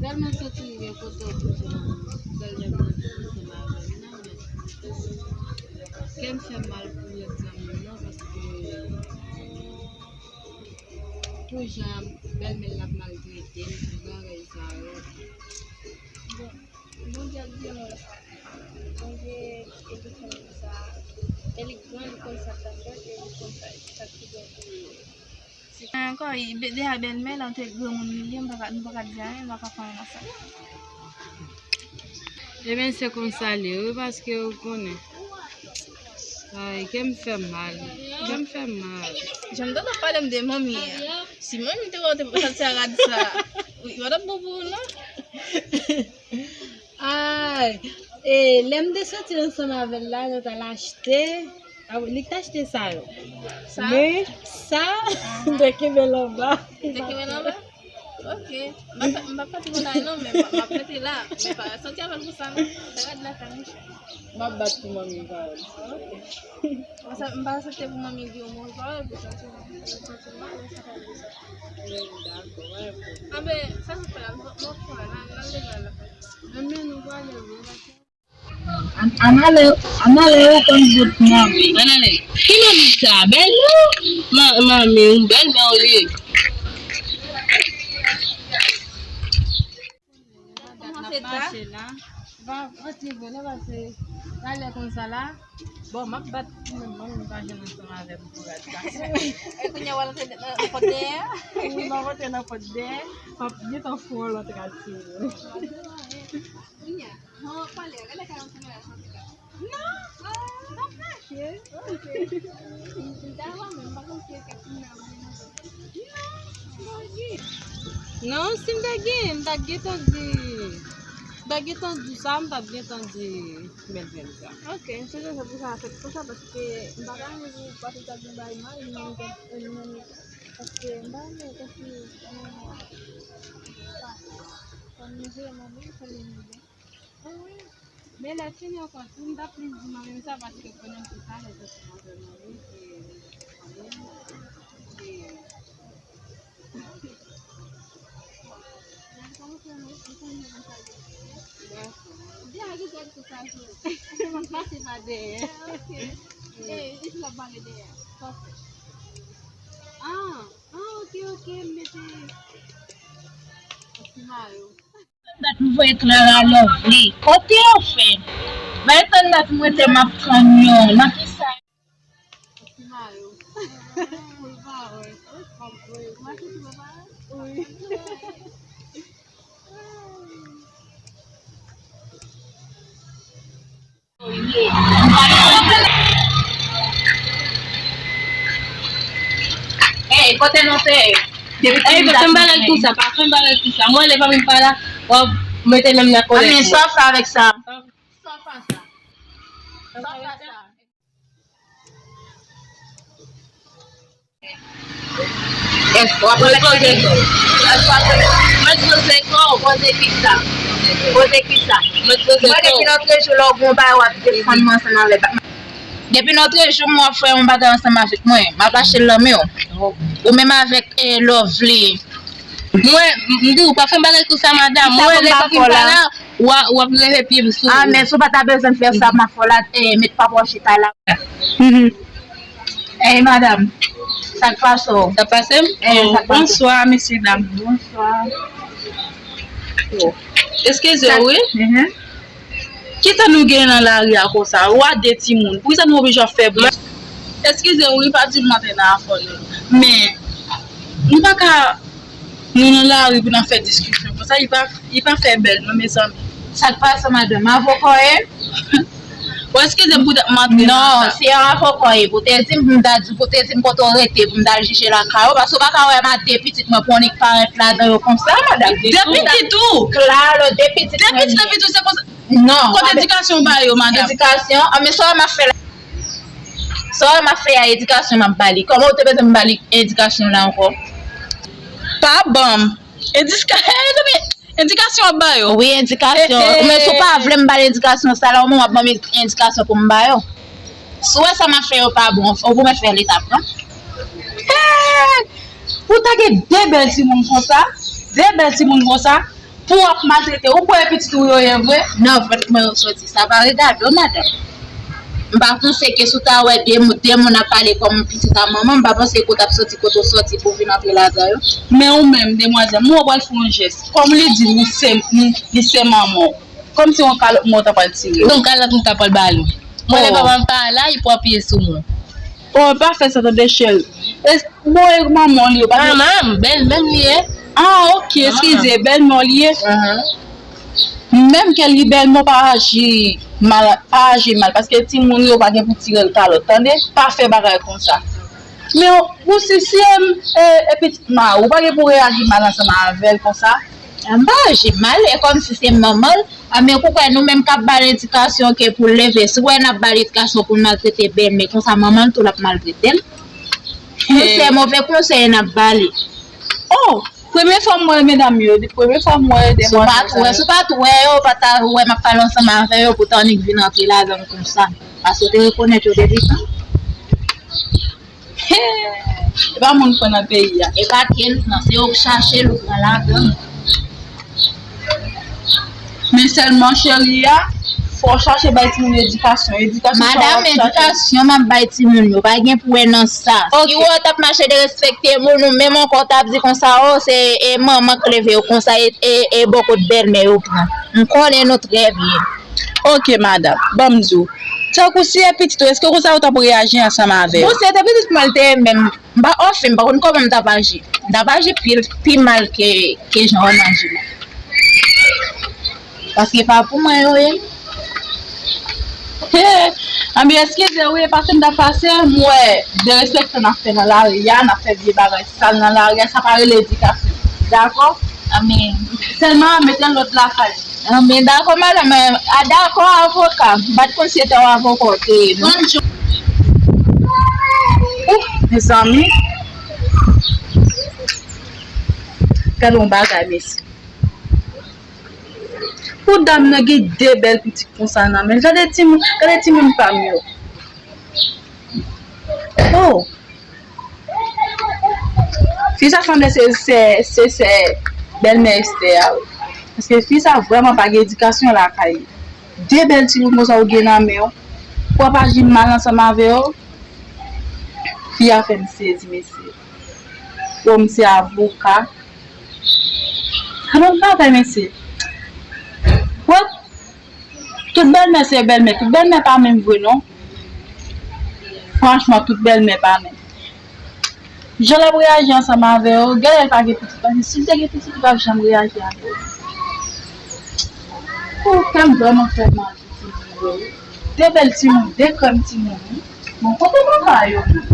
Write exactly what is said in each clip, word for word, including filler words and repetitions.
Tèlman santi m gen kontan pou jan bèlmè m ansanm avè m nan, men kè m fè m mal pou lòt zanmi m nan, paske pou jan bèlmè l ap maltrete m, tout bagay sa yo. Bon, Bondye ap di nou, Bondye edike nou sa, e li gran, li konn sa k ap fèt, e li konn sa, sa k pi bon pou li. Ankò, deja bèlmè l an te granmoun li ye, m pa ka, nou pa ka di anyen, m pa ka fè anyen nan sa. Ebyen, se konsa l ye, wi, paske ou konnen. Ay, kè m fè m mal. Kè m fè m mal. Jan m tande w ap pale m de manmi an. Si manmi te wè w te pral sa rad sa, wi, yo t ap bon pou ou, non? Ay, e, lè m te soti ansanm avè l la, nou t al achte. Ah, wi, li k t achte sa yo. Sa? Men, sa, m te kenbe l anba. Te kenbe l anba? Ok. M pa, m pa pati konn ay non, men m, m ap rete la. Men pa soti avè l pou sa, non. Sa rad la ka mouche. M ap bat pou manmi m pawòl. Ok. M pa, m pa aksepte pou manmi di yon move pawòl pou santi m, pou santi m mal, sa pa vle sa. Dakò, pa gen pwoblèm. Anben, sa nou fè la, nou, nou pran, n al, n al leve la. Ann, ann ale, ann ale, ou konn bout manmi. Ann ale. Ki manmi sa? Bèl non? Ma-, manmi, yon bèl men ou ye. Kòman se ta? N ap mache la. Pa, pa ti vre, n ap pase. Talè konsa la. Bon, m ap bat pou mwen, mwen, m pa janm ansanm avè m pou rad la. E kounye a w al antre nan, nan pòt dèyè a? Wi, m ap antre nan pòt dèyè. M ap gentan fè yon lòt rad sou ou. Kounye a, non, pale, gade kay ansanm avè w. Non, m ap mache. Ok. M ta wè, men m pa konn si e kèk moun nan vle manje. Non, si m te gen, m ta gentan di, m ta gentan di sa, m ta gentan di bèlmè m sa. Ok, se te pou sa fèt konsa, paske m pa ka renmen pou pati ta gen bay mal, men m te, men, paske m pa renmen konsi, sa, sa m manje, m ap manje, sa m manje. Wi. Men lè fini ankò tou, m t ap plis di manmi m sa paske konnen m te talè, paske mwen fè manmi, se, se, Dakò. Deja, ki tèt pou sa, sou. Mwen pase pa dèyè. Ok. E, e si l ap pale dèyè? Sa w fè? Ah, ah, ok, ok, m mete. Ti mayo. Tann dat m voye Clara Lovely. Kote yo fè? Bay tann dat m rete m ap tann yo. Nan ki sa? Ti mayo. Pou l pa wè. Mache sou papa. Wi. Ey, kote nou te? Depi Ey, pa fè m bagay konsa, pa fè m bagay konsa. Mwen, lè pa vin pa la, w ap mete menm nan kolè. Anben, sa w fè avèk sa? Sa w fè sa? Sa w fè sa? Èske w ap mèt poze kò w? Èske w ap mèt poze kò w? Poze kisa? Poze kisa? Mèt poze kò w. Mwen depi lòtrejou lè w gen yon bagay w ap defann mwen ansanm avèk. Depi lòtrejou m wè w ap fè yon bagay ansanm avèk mwen, m ap achte l nan men w. Ou menm avèk, eh, Lovely. Mwen, m di w pa fè m bagay konsa, madanm. Mwen, lè pa fè m pa la, w a, w ap leve pye m sou ou. Ah, men si w pa ta bezwen fè sa, m ap fè w la, eh, met pa w chita la. Mhm. Ey, madanm, sa k pase w? Sa k pase m? Ey, sa k pase w? Bonswa, mesye dam. Bonswa. Oh. Eskize w, wi. Mhm. Kisa nou gen nan lari a konsa? Ou a de timoun. Poukisa nou oblije ap fè bri? Eskize m, wi, pa di m antre nan afè nou. Men, nou pa ka, nou nan lari pou n ap fè diskisyon konsa, li pa, li pa fè bèl, non, mezanmi. Sa k pase, madanm? Avoka w ye? Bon, eskize m poutèt m antre nan afè. Non, se yon avoka w ye. Pou te di m, pou m ta di, pou te di m kote w rete, pou m ta al jije lakay ou, paske ou pa ka wè m a de pitit mwen, pou yon nèg parèt ladan yo konsa, madanm. De pitit ou? Klalo, de pitit mwen. De pitit, de pitit, se konsa. Non. Kote edikasyon w ba yo, madanm? Edikasyon? Ah, men sa w m ap fè la? Sa w m ap fè a, edikasyon m ap ba li. Kòman ou te bezwen m ba li edikasyon la ankò? Pa ban m. Edika-, edikasyon w ap ba yo? Wi, edikasyon. Ou menm si w pa vle m ba l edikasyon sa la, ou menm w ap ban m edikasyon pou m ba yo. Si w wè sa m ap fè yo pa bon, ou pou mèt fè l etap lan. Ou ta gen de bèl timoun konsa, de bèl timoun konsa, Pou w ap maltrete, ou kwè pitit ou yo ye vre? Nan vant mwen yo soti. Sa pa regade w, madanm. M pa panse ke si w ta wè de, de moun ap pale kòm pitit a manman, m pa panse ke w t ap soti kote w soti pou w vin antre ladan yo. Men ou menm, demwazèl, m wè w pral fè yon jès. Kòm li di li se, li, li se manman w. Kòmsi yon kalòt mwen w ta pral tire. Yon kalòt m ta pral ba li. Mwen, lè papa m pa la, li pou apiye sou mwen. Oh, pa fè sa, tande, cheri. E, bon, e manman w li ye, pa gen... Manman m, bèlmè m li ye. Ah, ok, eskize, bèlmè w li ye. Menm ke li bèlmè w, pa aji mal, pa aji mal, paske timoun yo pa gen pou tire l kalòt, tande? Pa fè bagay konsa. Men ou si, si e, e pitit mari w, ou pa gen pou reyaji mal ansanm avè l konsa. M pa aji mal, e kòmsi se manman l. A, men ou kwè nou menm k ap ba l edikasyon ke pou l leve, si w wè n ap ba l edikasyon pou l maltrete bèlmè, konsa manman l tou l ap maltrete l. Konsèy, move konsèy n ap ba li. Oh, premye fwa m wè medam yo, premye fwa m wè demwazèl sa yo. Si w pa t wè, si w pa t wè yo, ou pa ta wè m ap pale ansanm avè yo, pou w ta annik vin antre ladan l konsa. Paske w te rekonèt yo depi tan. E pa moun pran nan peyi a. E pa kel pran, se ou k chache l, ou pran ladan l. Men sèlman, cheri a, fò w chache bay timoun yo edikasyon. Edikasyon sa w ap chache. Madanm, edikasyon m ap bay timoun yo, pa gen pou wè nan sa. Ok. Si w t ap mache derespekte moun, ou menm ankò w t ap di konsa, oh, se, e, manman k leve yo konsa, e, e, e bò kot bèlmè yo pran. M konnen nou trè byen. Ok, madanm, ban m di w. Tankou si e pitit ou, èske konsa ou t ap reyaji ansanm avè l? Bon, si se te pitit mwen, l te ye menm. M pa, anfen, m pa konn kòman m t ap aji. M t ap aji pi, pi mal ke, ke jan w ap aji la. Paske pa pou mwen yo ye. He, anben, eskize wi, e pase m t ap pase, m wè derespektan n ap fè nan lari a, n ap fè vye bagay sal nan lari a, sa pa rele edikasyon. Dakò? Anben. Sèlman mete lòd lakay. Anben, dakò, madanm, a, dakò, avoka. M pa t konn si se te yon avoka w te ye, non. Ou, mezanmi. Gade yon bagay, mesye. Pou dam nan gen de bèl pitit konsa nan men l. Gade timoun, gade timoun pa m yo. Oh! Fi sa sanble se, se, se sè bèlmè Esther a, wi. Paske fi sa vrèman pa gen edikasyon lakay li. De bèl timoun konsa ou gen nan men w, pou w ap aji mal ansanm avè yo. Fi a fè m sezi, mesye. Bon, m se avoka. Gade yon bagay, mesye. Wè, tout bèlmè se bèlmè, tout bèlmè pa menm vre, non. Franchman, tout bèlmè pa menm. Jan l ap reyaji ansanm avè yo, genlè l pa gen pitit, paske si l te gen pitit, li p ap janm reyaji avè yo. Oh, kè m vrèman fè mal pou timoun yo, wi. De bèl timoun, de krèm timoun, wi. Bon, kote papa yo menm?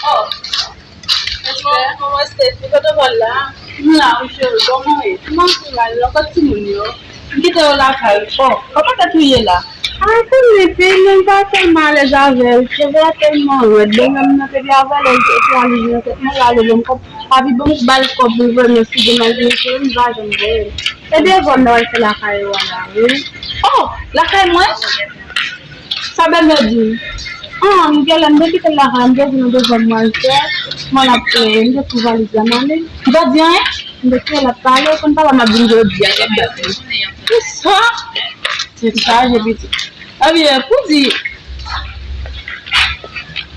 Oh, Esther, kòman Esther? Ou kote w al la? M la, wi, cheri, kòman w ye? Kòman w ye? Lankòt timoun yo? M kite yo lakay. Oh, kòman tèt ou ye la? A, konnen, fi, men m pa tèlman alèz avè l. Cheve a tèlman rèd. Bon, menm nan te gen avè l, l te pwale nan tèt mwen, l ale ban m kòb. Papi ban m ba l kòb li vrèman, si gen malgre cheve m pa janm voye l. E devan m nan w al fè lakay ou a la, wi. Oh, lakay mwen? Sa bèlmè di m? Ah, m genlè, m te kite l lakay, m te vin devan m al fè, m al ap plenyen, m te pran valiz la m ale. Ou pa di anyen? M te kite l ap pale, konn papa m ap vin jodi a, t ap bat mwen. Kisa? Tèt chaje pitit. Ebyen, pou di,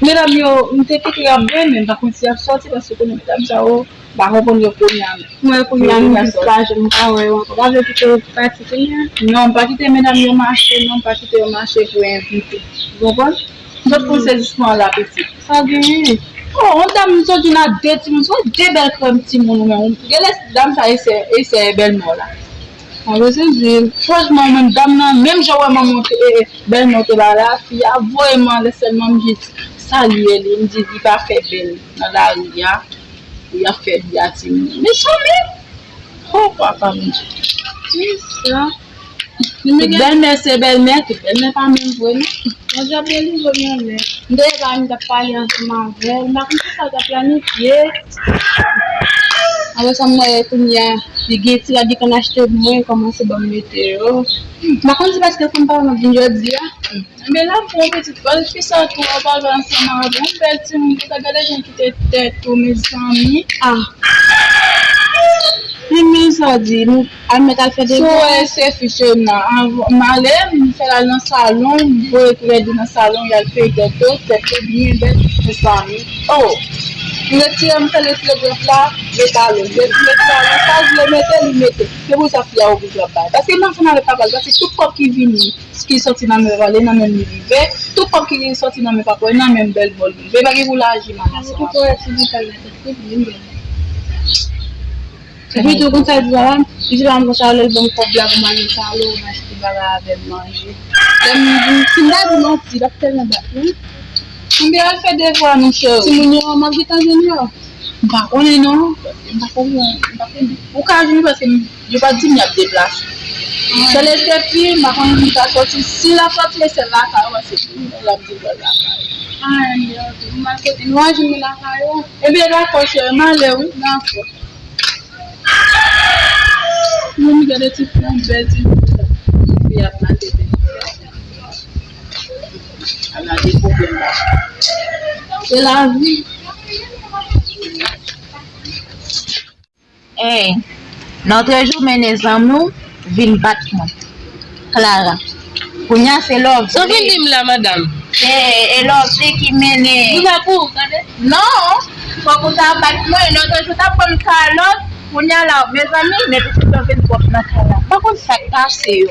medam yo, m te kite y ap bwè, men m pa konn si y ap sòti, paske konnen medam sa yo, m pa konprann yo kounye a. Mwen kounye a, m jis pa janm ka wè yo ankò. Pa vle kite yo pati kounye a? Non, m pa kite medam yo mache, non, m pa kite yo mache pou envite. Ou konprann? M sot konn se jis mwen la pitit. Sa genyen? Oh, yon dam m sot jwenn ak de timoun, se de bèl krèm timoun ou menm. Genlè dam sa e sè, e sè bèlmè w la. Mwen bezwen di l, franchman, mwen, dam nan, menm jan w wè manman w te, e, e, bèlmè w te ba la, fi a voye m anlè sèlman, m jis salye li, m di li pa fè bèl nan lari a, li ap fè bri a timoun. Mechan menm! Oh, papa Bondye. Kisa? Tout bèlmè se bèlmè, tout bèlmè pa menm vre, non. Bondye ap delivre m anlè. M te pa m t ap pale ansanm avè l, m pa konn kisa l t ap planifye. Apre sa, m wè kounye a, li gen ti rad li konn achte pou mwen, kòmanse ban m mete yo. M pa konn si paske l konn papa m ap vin jodi a. Men la, bon, pitit, pa kisa tou, w pa al ansanm avè yon bèl timoun konsa, gade jan ki te tèt ou, mezanmi. Ah. Li menm sa w di, nou al mèt al fè devwa. Si w wè se fi Shona, anvan m ale, m fè l al nan salon, m voye tou lè de nan salon, y al feyton, tèt yo byen bèl, mezanmi. Oh! M retire, m fè retire grèf la, mete alon. Retire, retire alon, sa l vle mete, li mete. Se pou sa fi a oblije ap bay. Paske m ansanm avèk papa l, paske tout kòb ki vini, ki soti nan men papa l, e nan men m li rive. Tout kòb ki soti nan men papa w, e nan men m bèl bò l rive. Pa gen pou l aji mal a sa. Epi tou konsa, epi papa m, epi papa m konsa, lè l ban m kòb la pou m al nan salon, m achte bagay avè m manje. Lè m, si m ta di manti, l ap tèlman bat mwen. Konbyen al fè devwa nou, cheri? Timoun yo, m ap gentan jwenn yo. M pa konnen non. M pa konnen, m pa konnen. Ou ka jwenn paske m, yo pa di m y ap deplase. Sèl esepi, m pa konnen si l ka sòti. Si l ap sòti, e sèl lakay ou, paske tout moun l ap di l pral lakay. Ah, men ok. M al kote nou a jwenn lakay ou. Ebyen, dakò, cheri, m ale wi, dakò. Moun gade ti fi an bèl ti fi. Fi ap mande de. Ala de pwoblèm la. Se lavi. Ey, nan trè jou mennen zanmi w vin bat mwen. Clara. Kounye a se Lovely. Sa w vin di m la, madanm? Se, e Lovely ki mennen. Ou la pou, gade. Non, fòk ou ta bat mwen. Lòt jou t ap ban m kalòt. Kounye a la, mezanmi, men pitit yo vin twòp nan kay la. M pa konn sa k pase yo.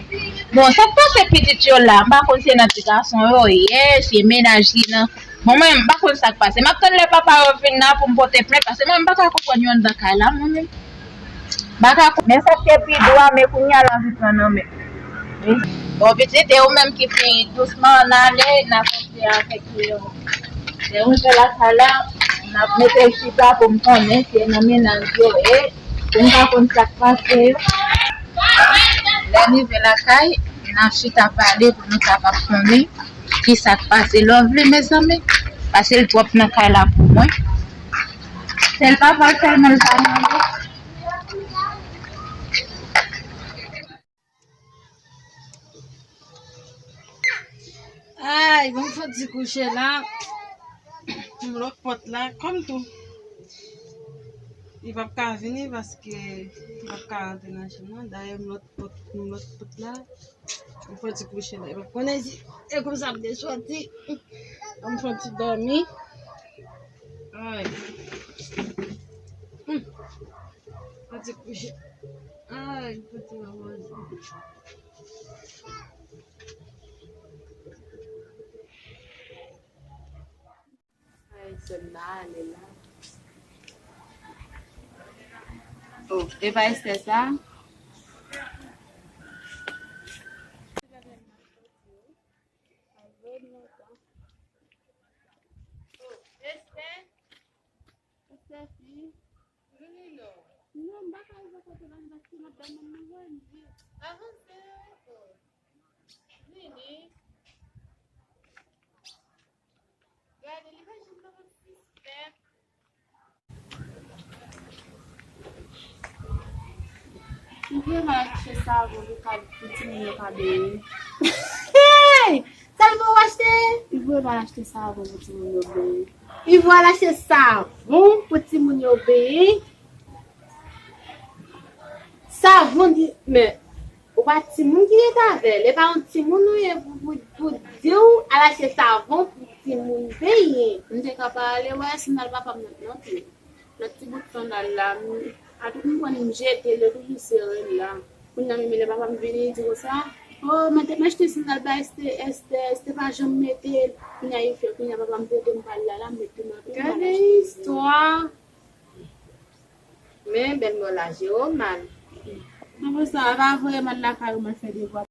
Bon, sa k pase pitit yo la, m pa konn se nan ti gason yo ye, se mennaj ki nan. Bon, mwen, m pa konn sa k pase. M ap tann lè papa yo vin la pou m pote plent, paske mwen, m pa ka konprann yo anndan kay la, mwen menm. M pa ka konprann. Men sa k te pi dou a, men kounye a l anvi pran nan men. Bon, pitit, e ou menm ki pi dousman ann ale, n a konte avèk yo. Lè m rive lakay la, m ap mete l chita pou m konnen si e nan mennaj yo ye, pou m ka konn sa k pase yo. Lè n rive lakay, n a chita pale pou nou kapab konnen kisa k pase Lovely, mezanmi. Pase l twòp nan kay la pou mwen. Sèl papa l sèlman l pa mande. Ay, bon, m fò ti kouche la. M lòk pòt la, kòm tou. Li p ap ka vini paske li p ap ka rantre nan chanm nan. Dayè, m lòk pòt, m lòk pòt la. M fò ti kouche la. Li p ap konnen si e konsa m te sòti. M fò ti dòmi. Ay. Hmm. Fò ti kouche. Ay, m fò ti rapoze. Ay, sèm nan ale la. Oh, e pa Esther sa? Oh, Esther? Esther fi? Vini non. Non, m pa ka rive kote la, m pa si madanm mwen mwen. Avanse, oh. Vini. Gade, li pa janm nan sispèk. M vle m al achte savon pou ka, pou timoun yo ka benyen. Hey! Sa l vle w achte? Li vle m al achte savon pou timoun yo benyen. Li vle w al achte savon pou timoun yo benyen? Savon di, men, ou pa timoun ki rete avè l. E pa yon timoun ou ye pou, pou, pou di w al achte savon pou timoun benyen. M te ka pa ale wè sandal papa m nan, non pye. Lòt ti bout sandal la, m, a tout m pran m jete l, yo toujou sere l la. Kounye a menm lè papa m vini, li di konsa, "Oh, mwen te m achte sandal ba Esther, Esther, Esther pa janm mete l." Kounye a li fè, kounye a papa m pote m pa l la, la, m met tou nan pye m al achte. Gade istwa. Men bèl mò la, Jewòm mal. Apre sa, pa voye m al lakay ou, m al fè devwa.